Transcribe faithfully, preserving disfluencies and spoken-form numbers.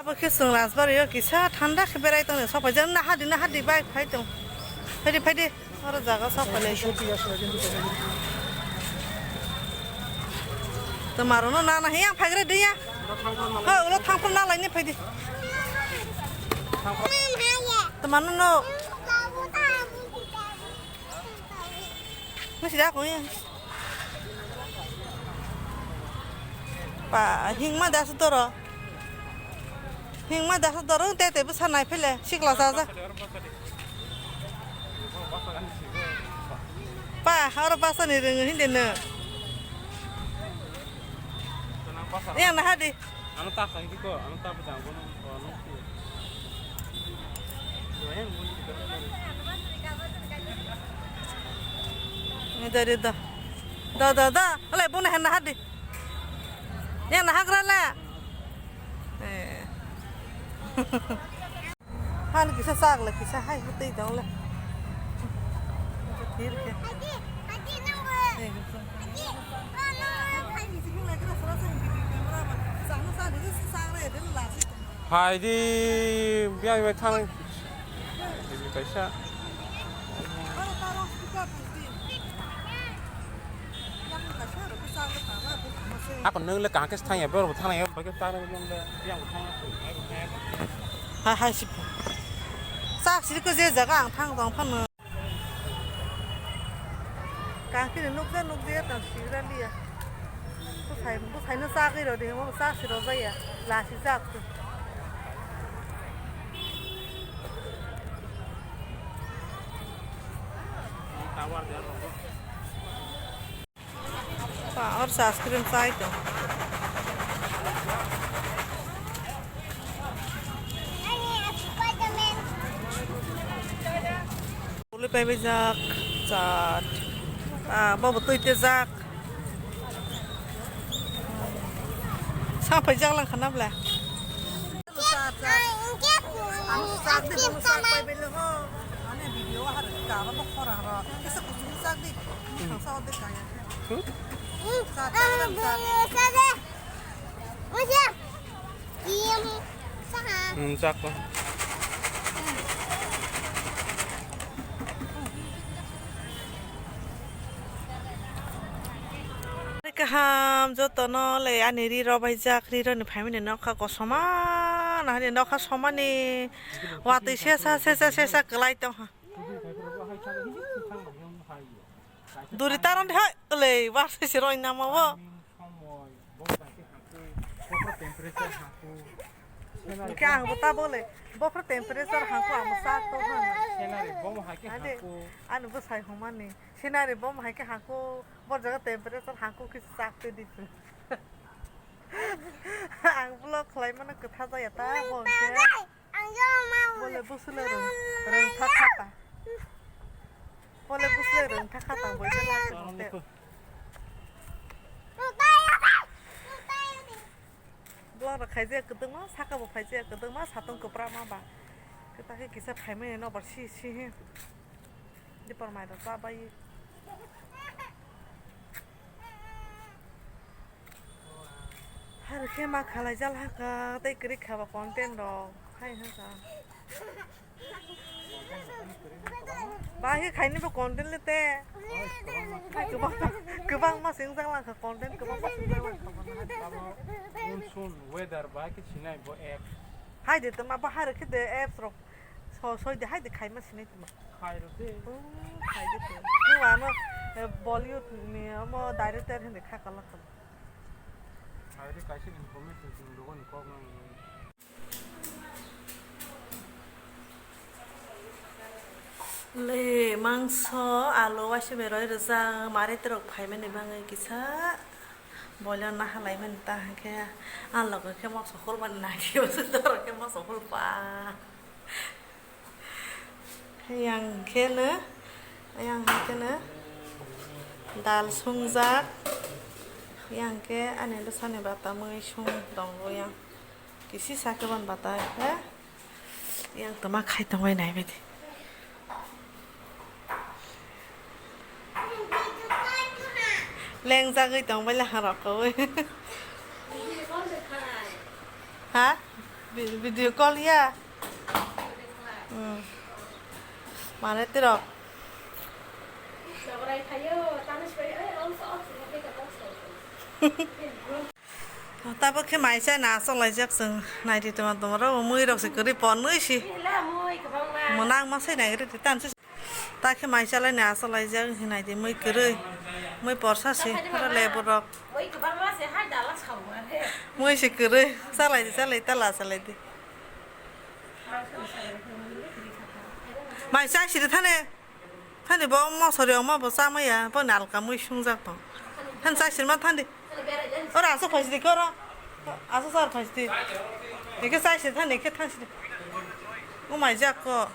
Abo khe chwng Rajbari o kisa thanda khe berai tongni sok phaijak, nahadi nahadi bike phai tong. Phaidi phaidi, oro jaga sok phailai. Twmarokno nana he yang phaigra de ya. Ho, ulo thangphru nalaini phaidi. Twmarno no. Nasi da ko ya. Pa, hingma da su toro. Hingma da su toro, te te bwsa nai phele, sikla sa sa. Pa, oro basa ni rwng hindi no. Yang na hadi. Ano ta khai di ko, ano ta bujang ko no, ano. Ini dari dah. Dah, dah, dah. Oleh, bunuh hendak hadi. Yang nak gerak lah. Eh. Han kisa sak le, kisa hai hutei dong le. Thir ke. Hai di, biang bai thang. Bibi kaisa. Ako nung le kaham khe thang ya, bor bo thang ya, bai khe ta nung le yang bo thang ya. Hai, hai, sip. Sak siri ko je jaga ang thang tong phano. Kaham khe nukja, nukja, tang sira liya. Bwsai, bwsai no chagwi rw di, omo chasi rw jaya, lasi jak. Ba, or sa ice cream chai to. Uli pai bai jak, chat. Ah, bo bo tui te jak. Sa pai jak lang khana bla. Ano sak de, bono sak pai bele ho. Ano video ahar ka ba khorang ro. Kisa kusung sak de. Thang sa de kaya. Sak de. Hmm, sak ko. Kaham jotono le ani ri rw bai jak, ri rw ni phaimani nokha kosom ma nahani nokha somani watwi sesa sesa sesa kwlai tongkha. Duri taron de hai le warse se roi nama bo. Hingke ang bo ta bole, bopha temperature hangko ang bo sak to hang. Senari bom hai khe hangko. Ani bo sai homani. Senari bom hai khe hangko, bor jaga temperature hangko khe sak to di. Ang vlog khlai mano kwtha jaya ta bo hingke. Bole busule rwng, rwng thak kha ta. Bole busule rwng thak kha ta, bole la. Vlog rok khaijak kwdwkma, saka bo khaijak kwdwkma, satung kwpra ma ba. Kwta khe kisa phaimani nobar si si he. Dipor mai rok cha bai. Har khe ma khalai jal ha ka, tei kwrwi kha ba content rok hai ha ka. Bahai khe khaini bo content le te. Kwbang, kwbang ma sing jang lang kha content, kwbang ma sing jang lang kha. Tamo monsoon weather bahai khe sinai bo apps. Hai de tama bahai khe de apps rok so soi de hai de khai ma sinai tama. Khai rw de. Khai de te. Ni wano Bollywood ni omo director hindi kha kala kala. Khai de kaisa information sing dogo ni kok nang. Le mangso, alu, waisa beroi rwjak, mari twrwk phaimani bagwi kisa boiler nahalaimani ta hwnkhe, ah, loge khe moso hurmani nagi, dorok khe moso hurpa. Yang khe no, yang khe no dal sungjak, yang khe ani bwsani bata mui sung tongo yang. Kisi sakhe ban bata khe. Yang toma khai tongwi nai bidi. Lengjagwi tongbai le harok kawi. Ha? Video call ya. Hmm. Mane tirok. Tabuk khe maisa na asok laijak chwng naidi tongma tongma rok mui rok se kwrwi pon nui si. Mwnang ma sai nai ri tan se. Ta khe mai chalai ni aswk laijak hinwi naidi mui kwrwi. Mui porsa se oro lebu rok. Mui kwbangma se hai dala sauma re. Mui se kwrwi. Chalai di, chalai, tala chalai di. Mai chai siri thani. Thani bo mosori oma bo chamaya. Bo ni alka mui sungjak tong. Thani chai sirma thani. Oro aswk phaisidi khe oro. Aswk sar phaisidi. Ekhe chai siri thani ekhe thang siri. O mai jak ko.